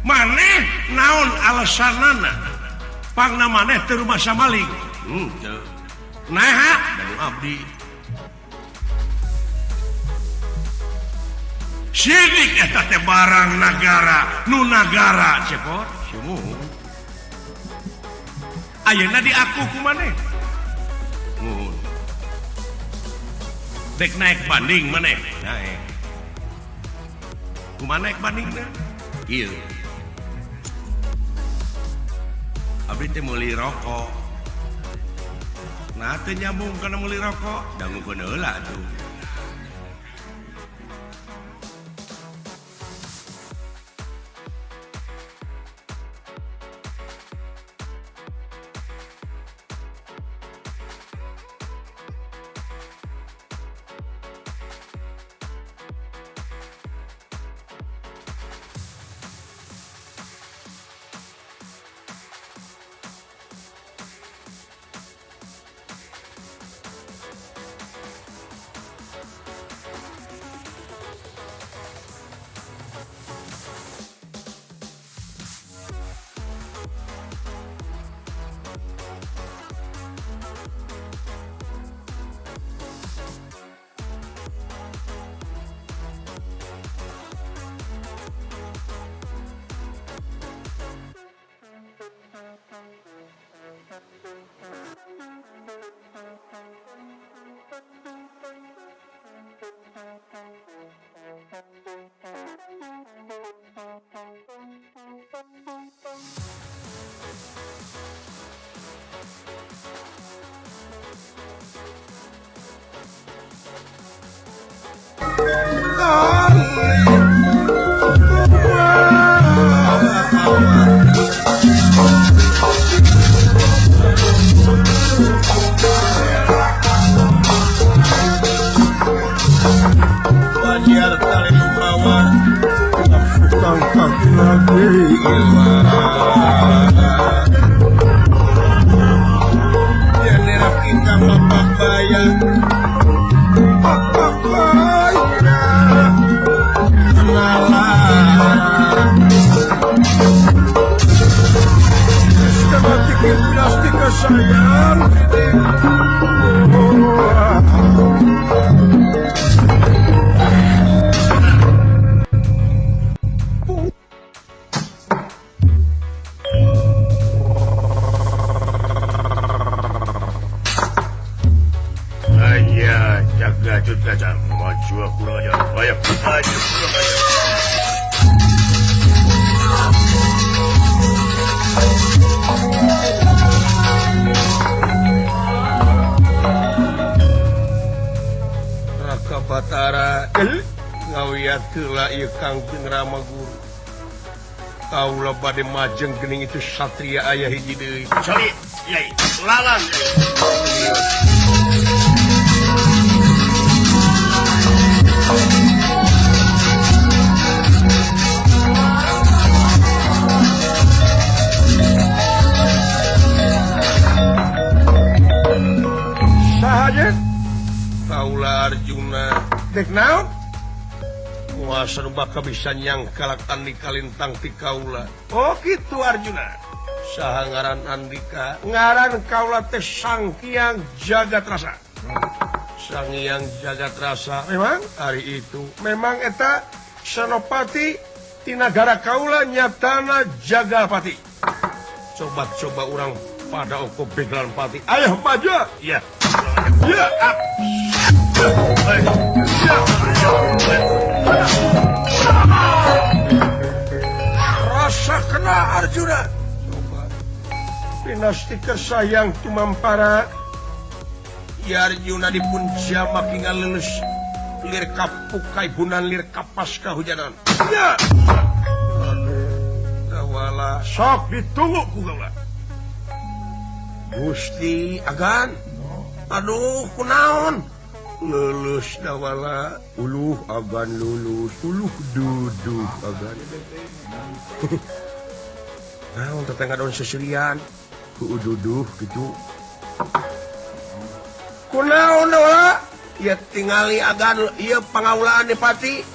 Maneh naon alasanana? Pangna maneh teu rumasa maling. Teu. Naha? Da nu abdi. Sidik eta teh barang nagara, nu nagara cepot. Sumuhun. Ayeuna diaku ku maneh. Muhun. Dek naik banding maneh. Naik. Kumaha naik bandingna? Ieu. Abdi teh meuli rokok. Nah teu nyambung kana meuli rokok, dangukeun heula atuh. Batara ngawiat heula ieu Kangjeng Rama Guru. Kaula bade majeng geuning itu satria aya hiji deui. Cari, yai, lalan. Saha je? Kaula Arjuna. Dek naon? Kuasa nu bakal bisa nyangkalak Andika lintang ti kaula. Oh kitu Arjuna. Saha ngaran Andika? Ngaran kaula teh Sang Hyang Jagat Rasa. Sang Hyang Jagat Rasa. Memang hari itu memang eta Senopati ti nagara kaula nyatana Jagapati. Coba-coba urang pada oko begalan pati. Ayo maju. Ya. Ya. Rasa kena Arjuna. Coba. Pinasti sayang tumampara. Ya Arjuna dipun jamak hingga lulus lir kapukai bunan lir kapas kahujanan. Ya. Aduh, dawala sok ditunggu ku kaula. Gusti Agan. Aduh, kunaon? Lulus dawala, uluh agan lulus, uluh duduk agan. Naon tetangga daun seserian, ku duduh gitu. Kunaon dawala? Ya tingali agan ieu pangaulaan Depati.